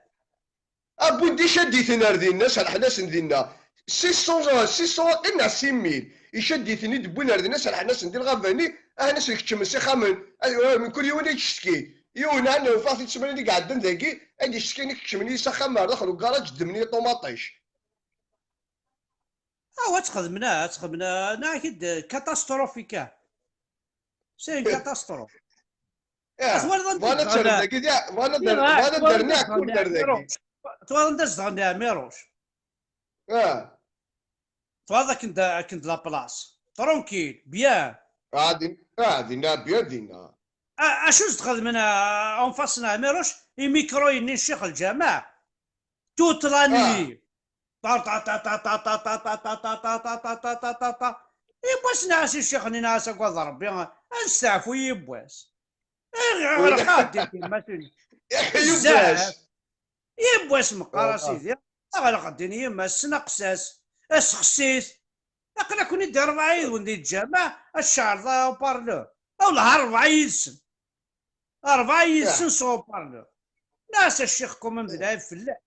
Ah, wwin-d icaditen ar dinna, serḥen-asen dinna. Six cents, six cents waqil neɣ six mille. Icaditen i d-wwin ar dinna, serḥen-asen di lɣaba-nni, ahan-asen keččmen s ixxamen. Ad, mkul yiwen ad yecteki. Yiwen, ɛni ufiɣ-t-id ssmana i iɛeddan dagi, ad yecteki, nekk keččmen-iyi s axxam ar daxel ugaṛaǧ, ddmen-iyi ṭumaṭic. Aw, ad txedmen, ah, ad txedmen, ah, neɣ akid catastrophique. C'est une catastrophe. Ah, twalaḍ anda zedɣen dagi, twalaḍ anda zedɣen Ɛmiruc? Twalaḍ anda zedɣen Ɛmiruc? Ah. Twalaḍ akken d, akken d la place. Tranquille, bien. Ah, din, ah, dinna, bien, dinna. a-, acu s-txedmen, a, en face n Ɛmiruc, imikruyen-nni n Ccix Lǧameɛ? Toute la nuit. Ṭa, ṭa, ṭa, ṭa, ṭa, ṭa, ṭa, ṭa, ṭa, ṭa, ṭa, ṭa, ṭa, ṭa, ṭa, ṭa, ṭa. Yiwwas nɛas i ccix-nni, nɛas agad Rebbi, ad nesteɛfu yiwwas. Ɣleq-aɣ ddin, timmad-nni. Yiwwas. Bezzaf. Yiwwas meqqar a sidi, ɣleq ddin yemma, ssenqes-as, sexsi-t. Aql-aken-id rebɛa yid-wen di lǧameɛ, ad tceɛleḍ haut-parleur. Awleh rebɛa yid-sen. Rebɛa yid-sen s haut-parleur. Nɛas a ccix, quand même, d lɛib fell-ak.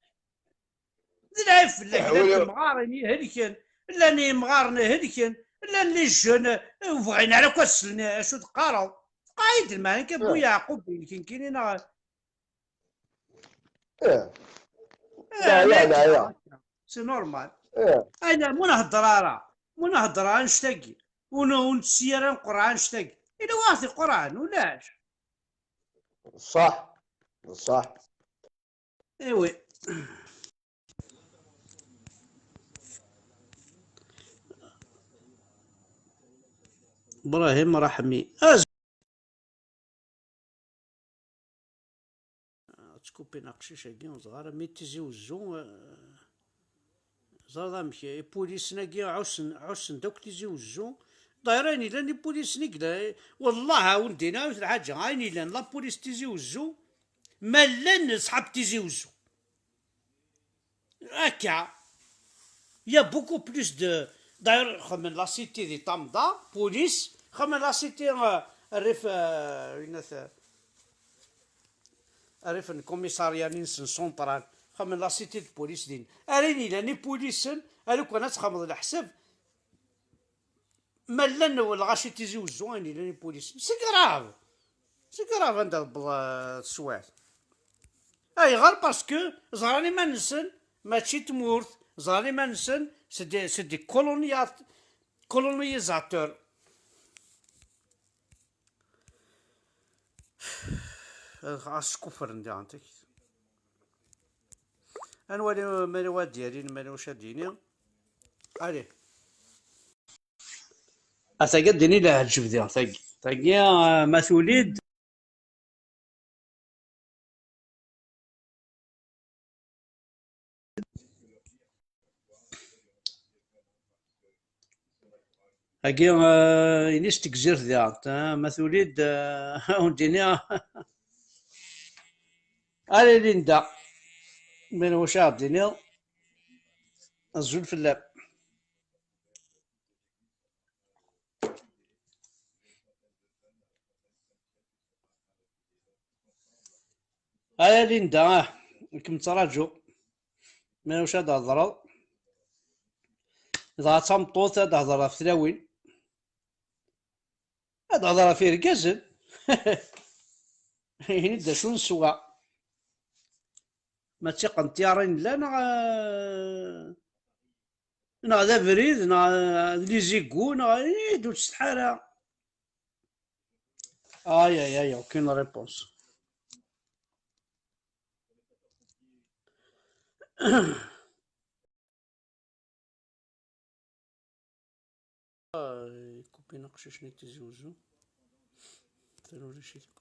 D lɛib fell-ak, llan temɣarin ihelken, llan yemɣaren helken, llan les jeunes, ur bɣin ara akk ad slen acu teqqareḍ. Tqaɛid lmeɛna kan, Bu Yeɛqub, ihelken kini neɣ? Ih. Eh, la, la, la, la. C'est normal. Ih. Ayna, mu nhedder ara, mu nhedder ara annect-agi, ur n-, ur ntessi ara nqerreɛ annect-agi. Ila waɣ-t iqerɛen, ulac. Ṣṣeḥ. Ṣṣeḥ. Eh oui. Ibrahim Raḥmi. Ad tkuppin aqcic-agi, ur ẓer ara mi Tizi Uzzu, eh, ẓer amek ipulisen-agi ɛussen, ɛussen-d akk Tizi Uzzu. Ḍayr ayen yellan ipulisen i yella, wellah, a wen-d-iniɣ yiwet lḥaǧa, ayen yellan la police Tizi Uzzu, ma llan ṣḥab Tizi Uzzu. Akka. Il y a beaucoup plus de, d'ailleurs, xemmen la cité di Tamda, police, xemmen la cité, euh, rrif, euh, une, euh, rrif n commissariat-nni-nsen central, xemmen la cité de police din. Ara yini llan ipulisen, a lukan ad txemmeḍ leḥsab, ma llan lɣaci Tizi Uzzu, ayen yellan ipulisen. C'est grave. C'est grave anda tewweḍ, euh, teswiɛt. Ayɣer? Parce que ẓran iman-nsen mačči d tmurt, ẓran iman-nsen c'est des, c'est des coloniat-, colonisateurs. Ad, ad skuffren diɣen takit. Ad nwali ma ad d-yalin, ma wacu ad d-yini. Allez. A tagi ad d-ini leɛǧeb diɣ, tagi. Tagi, ah, ma tulid. Agi, eh, ini s tegzirt diɣ, eh, ma tulid, eh, undini. Allez Linda, ma wacu ad d-iniɣ, azul fell-am. Aya Linda, ah, kem-ttṛaǧu. Ma ulac ad d-thedreḍ. Dɣa d tameṭṭut ad d-thder ɣef tlawin. Ad d-thder ɣef yergazen. Ini-d d acu neswa. Ma d tiqenṭyaṛin llan, neɣ, eh, neɣ d abrid, neɣ d les égouts, neɣ, ih, ur ttsetḥa ara. Aïe, aïe, aïe, aucune réponse. Ah, ikupi-n aqcic-nni Tizi Uzzu. Terwel-it akk.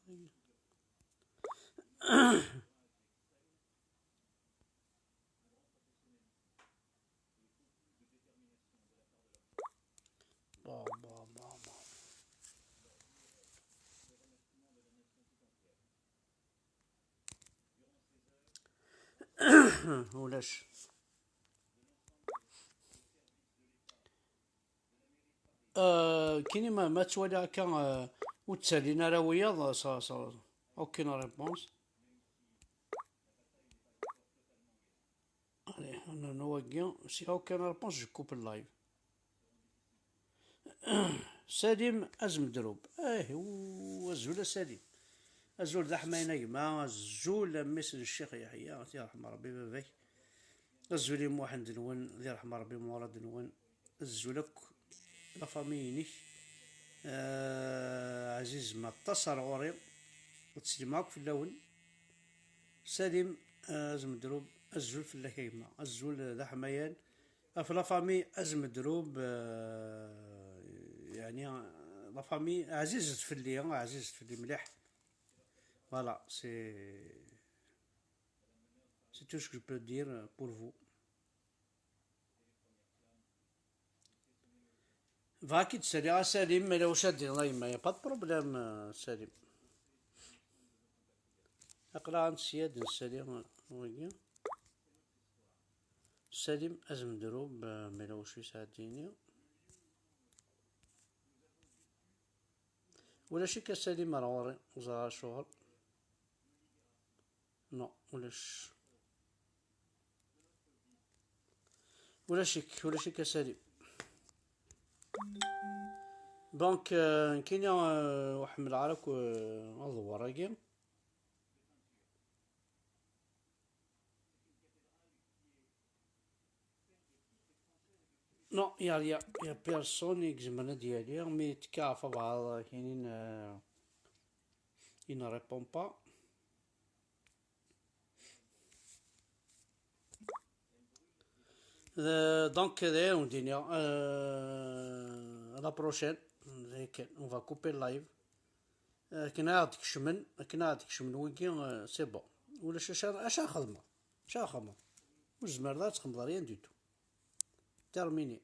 Bon, bon, bon, bon. Ulac. Euh, kini ma, ma ttwaliɣ akka, euh, ur ttalin ara wiyaḍ, ça, ça, aucune réponse. Allez, non, non, wagi, s'il y a aucune réponse, je coupe le live. Salim Azmedrub. Eh, ouh, azul a Salim. Azul d aḥmayan a gma, azul a mmi-s n Ccix Yeḥya, ad t-yerḥem Rebbi baba-k. Azul i Muḥend-nwen, ad yerḥem Rebbi Murad-nwen. Azul akk la famille-inek. Eh, ɛzizem aṭas ar ɣur-i. Ad slimeɣ akk fell-awen. Salim, eh, Azmedrub, azul fell-ak a gma. Azul d aḥmayan. Ɣef la famille Azmedrub, eh, yeɛni, la famille ɛzizet fell-i, ɛzizet fell-i mliḥ. Voilà, c'est c'est tout ce que je peux dire pour vous. Bɣiɣ ad k-id-saliɣ a Salim, ma yella wacu ad d-tiniḍ a yemma, y a pas de problème, euh, Salim. Aql-aɣ ad nessya ad nessali, euh, wagi. Salim Azemdrub, euh, ma yella wacu yesɛa ad d-yini. Ulac-ik a Salim ar ɣur-i, ur ẓriɣ acuɣer. Non, ulac. Ulac-ik, ulac-ik a Salim. Donc, euh, nekkini, euh, ur ḥemmleɣ ara akk, euh, aḍewwer-agi. Non, il y a, il y a, il y a personne i izemren ad d-yali, mi tekkaɣ ɣef abɛaḍ kinin, euh, il ne répond pas. Euh, donc, d ayen ur d-iniɣ, euh, à la prochaine, on va couper le live. Akken ad d-kecmen, akken ad d-kecmen wigi, euh, c'est bon. Ulac acu, acu ara xedmeɣ? Acu ara xedmeɣ? Ur tezmireḍ ad txedmeḍ rien du tout. Terminé.